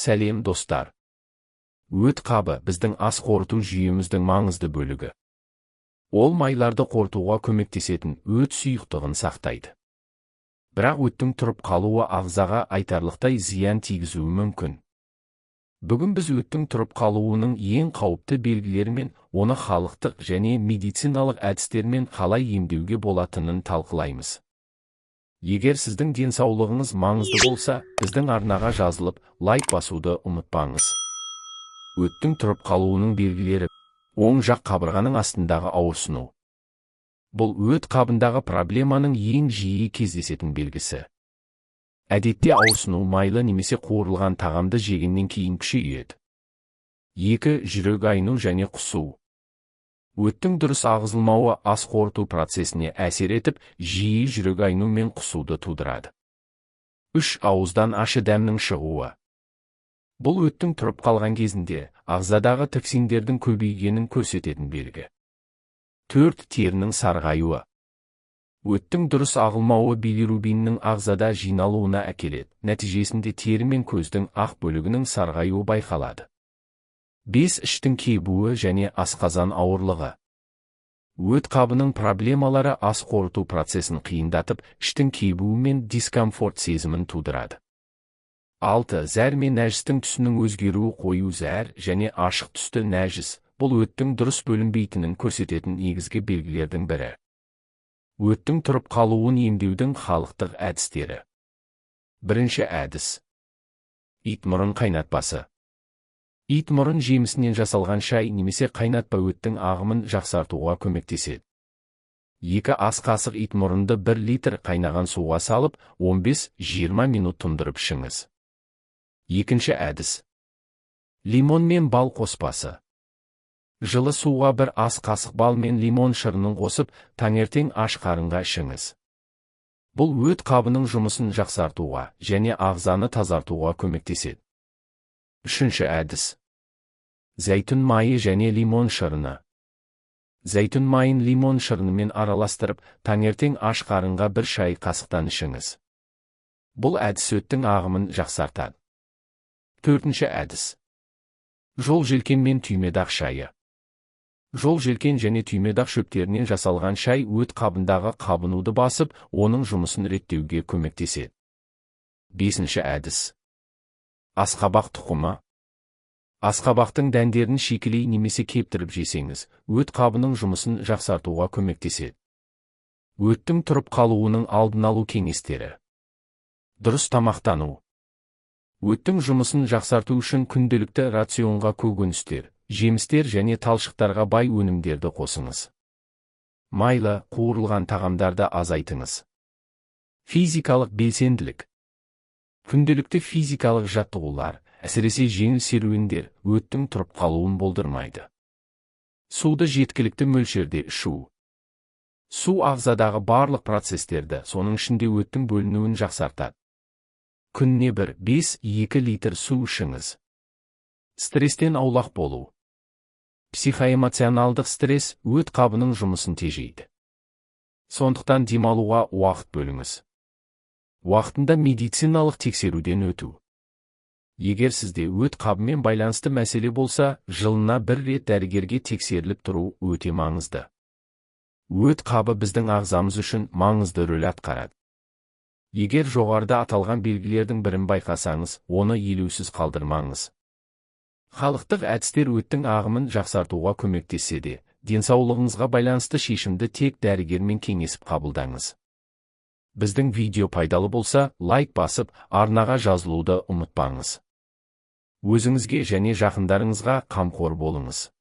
Сәлем, достар! Өт қабы біздің ас қорыту жүйеміздің маңызды бөлігі. Ол майларды қорытуға көмектесетін өт сұйықтығын сақтайды. Бірақ өттің тұрып қалуы ағзаға айтарлықтай зиян тигізуі мүмкін. Бүгін біз өттің тұрып қалуының ең қауіпті белгілері мен оны халықтық және медициналық әдістермен қалай емдеуге болатынын талқылаймыз. Егер сіздің денсаулығыңыз маңызды болса, біздің арнаға жазылып, лайк басуды ұмытпаңыз. Өттің тұрып қалуының белгілері: оң жақ қабырғаның астындағы ауырсыну. Бұл өт қабындағы проблеманың ең жиі кездесетін белгісі. Әдетте ауырсыну майлы немесе қуырылған тағамды жегеннен кейін күшейеді. 2. Жүрек айну және құсу. Өттің дұрыс ағызылмауы ас қорыту процесіне әсер етіп, жиі жүрек айну мен құсуды тудырады. 3. Ауыздан ащы дәмнің шығуы. Бұл өттің тұрып қалған кезінде ағзадағы токсиндердің көбейгенін көрсететін белгі. 4. Терінің сарғаюы. Өттің дұрыс ағылмауы билирубиннің ағзада жиналуына әкеледі. Нәтижесінде тері мен көздің ақ бөлігінің сарғаюы байқалады. 5. Іштің кебуі және асқазан ауырлығы. Өт қабының проблемалары ас қорыту процесін қиындатып, іштің кебуі мен дискомфорт сезімін тудырады. 6. Зәр мен нәжістің түсінің өзгеруі. Қою зәр және ашық түсті нәжіс бұл өттің дұрыс бөлінбейтінін көрсететін негізгі белгілердің бірі. Өттің тұрып қалуын емдеудің халықтық әдістері. Бірінші әдіс. Ит мұрын қайнатпасы. Ит мұрын жемісінен жасалған шай немесе қайнатпа өттің ағымын жақсартуға көмектеседі. 2 ас қасық ит мұрынды 1 литр қайнаған суға салып, 15-20 минут тұндырып ішіңіз. Екінші әдіс. Лимон мен бал қоспасы. Жылы суға 1 ас қасық бал мен лимон шырынын қосып, таңертең аш қарынға ішіңіз. Бұл өт қабының жұмысын жақсартуға және ағзаны тазартуға көмектеседі. Үшінші әдіс. Зәйтүн майы және лимон шырыны. Зәйтүн майын лимон шырынымен араластырып, таңертең аш қарынға 1 шай қасықтан ішіңіз. Бұл әдіс өттің ағымын жақсартады. Төртінші әдіс. Жол желкен мен түймедақ шайы. Жол желкен және түймедақ шөптерінен жасалған шай өт қабындағы қабынуды басып, оның жұмысын реттеуге көмектеседі. Бесінші әдіс. Асқабақ тұқымы. Асқабақтың дәндерін шикілей немесе кептіріп жесеңіз, өт қабының жұмысын жақсартуға көмектеседі. Өттің тұрып қалуының алдын алу кеңестері. Дұрыс тамақтану. Өттің жұмысын жақсарту үшін күнделікті рационға көкөністер, жемістер және талшықтарға бай өнімдерді қосыңыз. Майлы, қуырылған тағамдарды азайтыңыз. Физикалық белсенділік. Күнделікті физикалық жаттығулар, әсіресе жеңіл серуендер, өттің тұрып қалуын болдырмайды. Суды жеткілікті мөлшерде ішу. Су ағзадағы барлық процестерді, соның ішінде өттің бөлінуін жақсартады. Күніне 1,5-2 литр су ішіңіз. Стресстен аулақ болу. Психоэмоционалдық стресс өт қабының жұмысын тежейді. Сондықтан демалуға уақыт бөліңіз. Уақытында медициналық тексеруден өту. Егер сізде өт қабымен байланысты мәселе болса, жылына бір рет дәрігерге тексеріліп тұру өте маңызды. Өт қабы біздің ағзамыз үшін маңызды рөл атқарады. Егер жоғарыда аталған белгілердің бірін байқасаңыз, оны елеусіз қалдырмаңыз. Халықтық әдістер өттің ағымын жақсартуға көмектессе де, денсаулығыңызға байланысты шешімді тек дәрігермен кеңесіп қабылдаңыз. Біздің видео пайдалы болса, лайк басып, арнаға жазылуды ұмытпаңыз. Өзіңізге және жақындарыңызға қамқор болыңыз.